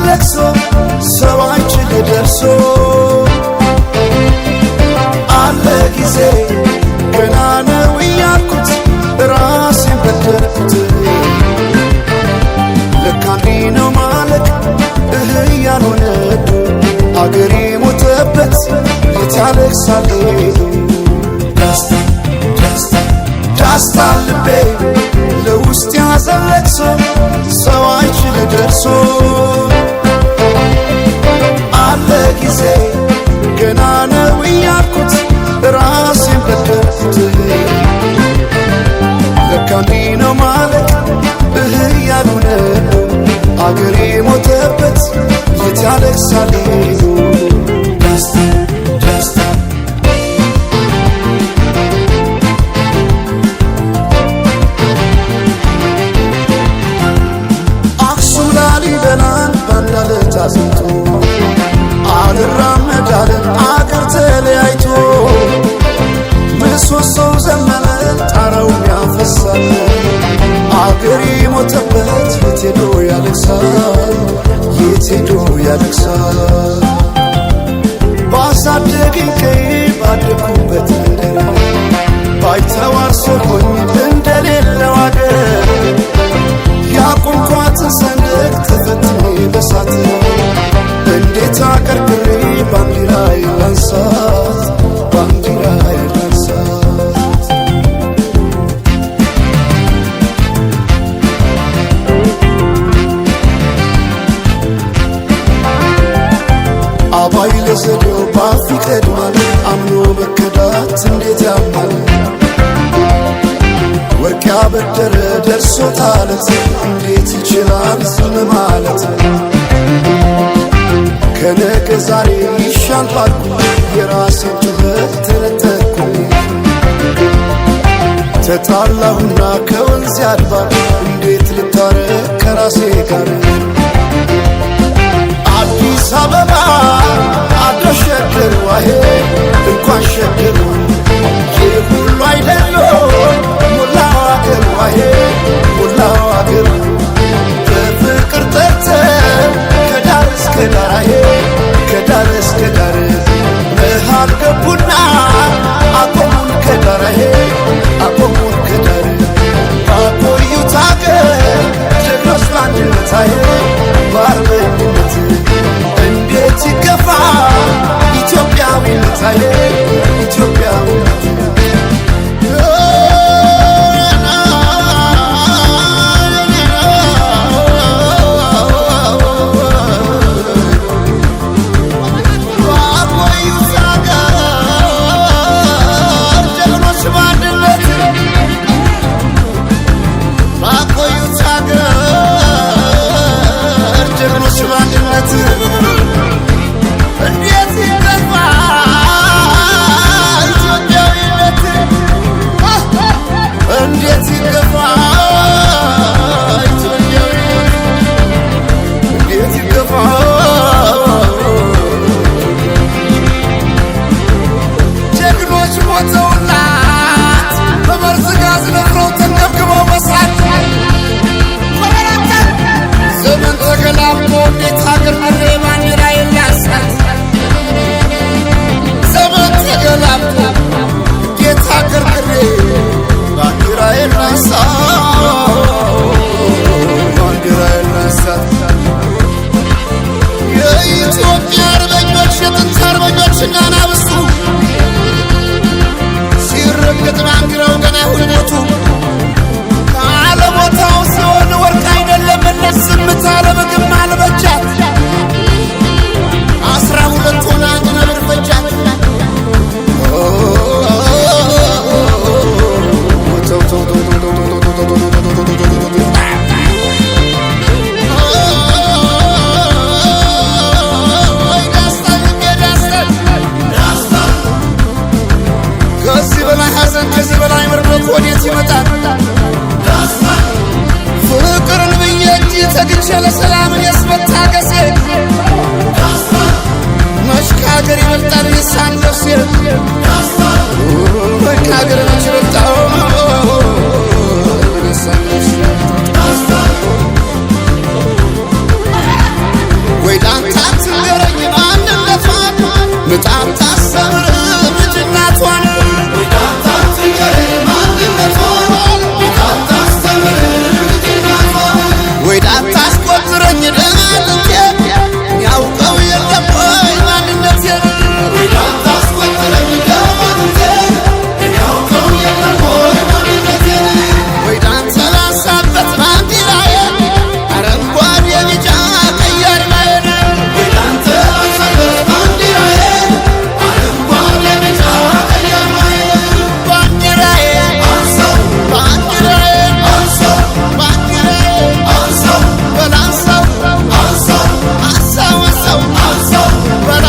ለቅሶ ሰው አይችል ደርሶ አለ ጊዜ ገና ነው እያልኩት ራሴን በደልኩት ለካ እንዲህ ነው ማለቅ እህ እያልሆነዱ አገሬ ሞተበት የት ያለቅሳል ሄዱ ዳስታ ዳስታ ዳስታ ልቤ ለውስጥ ያዘን ለቅሶ ሰው አይችል ደርሶ አለ ጊዜ ገና ነው እያልኩት ራሴን በደልኩት ለካ እንዲህ ነው ማለቅ እህ እያሉ ነዱ አገሬ ሞተበት የት ያለቅሳል ሄዱ ዳስታ ዳስታ አክሱም ላሊበላን ባንዳለት አዝንቶ አልራመድ አለ አገር ተለያይቶ ምሰሶው ዘመነ ጣራውም ያፈሳል አገሬ ሞተበት የት ሄዶ ያለቅሳል የት ሄዶ ያለቅሳል ባሳደገኝ ቀዬ ባደኩበት መንደር ባይተዋር ሰው ሆኜ እንደሌለው አገር ያቆምኳትን ሰንደቅ ተፈትኜ በሳት እንዴት አቀርቅሬ ባንዲራዬን ላንሳት ባንዲራዬን ላንሳት አባይ ለዘዴው ባፍ ይቀድማል አምኖ መከዳት እንዴት ያማል ወርቅ ያበደረ ደርሶታለት እንዴት ይችላል ዝም ማለት ከነገ ዛሬ ይሻል ባልኩ የራሴን ጩኸት ተነጠቅኩኝ ተጣላሁና ከወንዝ ያድባር እንዴት ልታረቅ ከራሴ ጋር አዲስ አበባ አዶ ሸገር ዋሄ እንኳን ሸገር ይህ ሁሉ አይደሎ ሞላው አገር ዋሄ ሞላው አገር በፍቅር ጠርተን ከዳር እስከ ዳር አሄ ከዳር እስከ ዳር መሃል ገቡና አቆሙን ከዳር አሄ አቆሙን ከዳር ባቆዩት አገር ጀግኖች በአንድነት አሄ በአርበኝነት እንዴት ይገፋ ኢትዮጵያዊነት አሄ ኢትዮጵያዊነት ባቆዩት አገር ጀግኖች በአንድነት ባቆዩት አገር ጀግኖች በአንድነት እንዴት ይገፋ ኢትዮጵያዊነት እንዴት ይገፋ ኢትዮጵያዊነት እንዴት ይገፋ ጀግኖች ሞተውላት በመርዝ ጋዝ ነፍረው ተንገብግበው በሳት ዘመን ተገላብጦ እንዴት ሀገር ምሬ ባንዲራ የላንሳት ዘመን ተገላብጦ እንዴት ሀገር ምሬ ባንዲራ የላንሳት ባንዲራ የላንሳት የኢትዮጵያ አርበኞች የጥንት አርበኞች እና አናብስቱ ሲረገጥ ባንዲራው ገና ሁልሞቱ ካለቦታው ሲሆን ወርቅ አይደለም ዝምታ ለምግብ ማልበጃት 12 ሆነ አንድ ነብር ፈጃት ተው ተው ተው ተው ተው ተው ተው ተው ተው ተው ከዚህ በላይ ሐዘን ከዚህ በላይ ምርዶት ወዴት ይመጣል? ፍቅርን ብዬ እንጂ ተግቼ ለሰላም እኔስ መታገሴ መች ከሀገር ይበልጣል እኔስ ነፍሴ ወይ ከሀገር መች ይበልጣል እኔስ ነፍሴ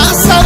ሳሳው።